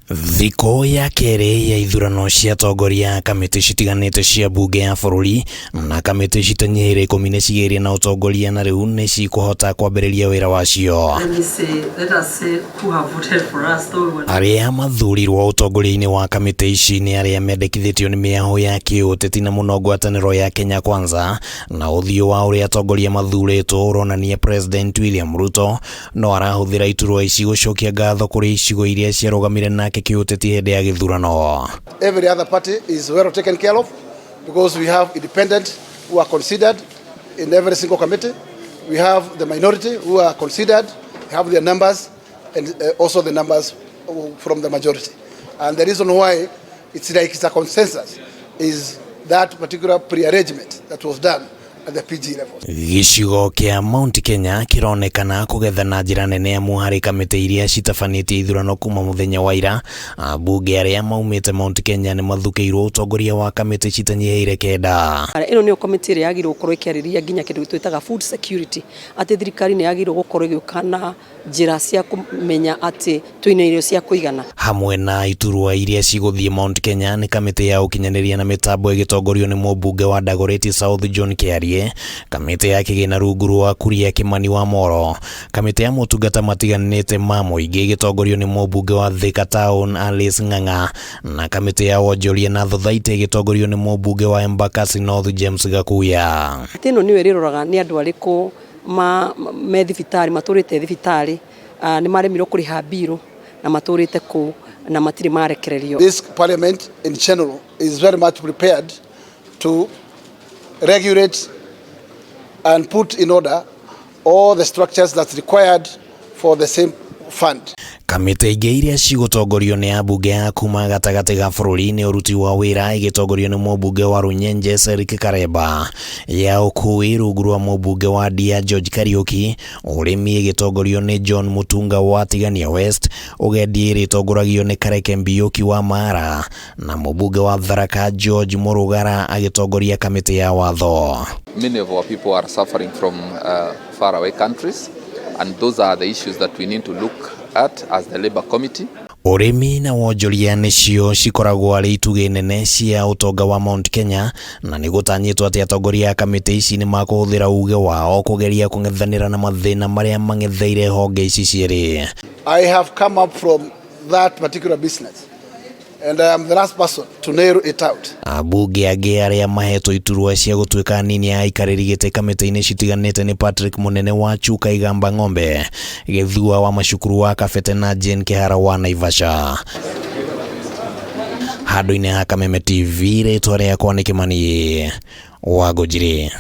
Thikũ ya kerĩ ya ithurano cia atongoria a kamĩtĩ citiganĩte cia mbunge ya bũrũri na kamĩtĩ citanyihĩire ikũmi nĩ cigĩire na ũtongoria na rĩu nĩ cikũhota kwambĩrĩria wĩra wacio. Let me say, let us say who have voted for us, though we were Arĩa mathurirwo ũtongoria-inĩ wa kamĩtĩ ici nĩ arĩa mendekithĩtio nĩ mĩahũ ya kĩũteti na mũno ngwatanĩro ya Kenya Kwanza na ũthiũ wa ũrĩa atongoria mathurĩtwo ũronania President William Ruto no arahũthĩra iturwa ici gũcokia ngatho kũrĩ icigo iria ciarũgamire nake kĩũteti hĩndĩ ya gĩthurano. Every other party is well taken care of because we have independent who are considered in every single committee. We have the minority who are considered, have their numbers, and also the numbers from the majority. And the reason why it's like it's a consensus is that particular pre-arrangement that was done at the PG level. Gĩcigo kĩa Mount Kenya kĩronekana kũgetha na njĩra nene amu harĩ kamĩtĩ iria citabanĩtie ithurano kuma mũthenya wa ira, ambunge arĩa maumĩte Mount Kenya nĩ mathukĩirwo ũtongoria wa kamĩtĩ citanyihĩire kenda. Ĩno nĩyo komĩtĩ ĩrĩa yagĩrĩirwo gũkorwo ĩkĩarĩrĩria nginya kĩndũ twĩtaga food security, atĩ thirikari nĩ yagĩrĩirwo gũkorwo ĩgĩũka na njĩra cia kũmenya atĩ twĩna irio cia kũigana. Hamwe na iturwa iria cigũthiĩ Mount Kenya nĩ kamĩtĩ ya ũkinyanĩria na mĩtambo ĩgĩtongorio nĩ mũmbunge wa Dagoretti South John Kĩarie, kamĩtĩ ya kĩgĩna rungu rwa Kuria Kimani wa Moro, kamĩtĩ ya motungata matiganĩte ma mũingĩ ĩgĩtongorio nĩ mũmbunge wa Thika Town Alice Ng'ang'a na kamĩtĩ ya wonjoria na thothaitĩ ĩgĩtongorio nĩ mũmbunge wa Embakasi North James Gakuya. Mĩtĩ ĩno nĩyo ĩrĩroraga nĩ andũ arĩkũ ma me thibitarĩ matũrĩte thibitarĩ nĩ maremirwo kũrĩha mbirũ na matũrĩte kũu na matirĩ marekererio. This parliament in general is very much prepared to regulate and put in order all the structures that's required for the same fund. Kamĩtĩ ingĩ iria cigũtongorio nĩ ambunge a kuma gatagatĩ ga bũrũri nĩ ũruti wa wĩra ĩgĩtongorio nĩ mũmbunge wa Runyenje Cedric Karemba, ya ũkui rungu rwa mũmbunge wa Ndia George Kariuki, ũrĩmi ĩgĩtongorio nĩ John Mutunga wa Tigania West, ũgendi ĩrĩtongoragio nĩ Kareke Mbiũki wa Mara na mũmbunge wa Tharaka George Mũrugara agĩtongoria kamĩtĩ ya watho. Many of our people are suffering from faraway countries, and those are the issues that we need to look at as the Labour Committee. Ũrĩmi na wonjoria nĩcio cikoragwo arĩ itugĩ nene cia ũtonga wa Mount Kenya na nĩ gũtanyĩtwo atĩ atongoria a kamĩtĩ ici nĩ makũhũthĩra uge wao kũgeria kũng'ethanĩra na mathĩna marĩa mang'etheire honge ici cierĩ. I have come up from that particular business and I am the last person to nail it out. Ambunge angĩ arĩa mahetwo iturwa cia gũtuĩka anini a aikarĩri gĩtĩ kamĩtĩ-inĩ citiganĩte nĩ Patrick Munene wa Chuka Igamba Ng'ombe, Gĩthua wa Macukuru wa Kabete na Jane Kĩhara wa Naivasha. Handũ-inĩ ha Kameme TV, rĩtwa rĩakwa nĩ Kĩmani wa Ngũnjiri.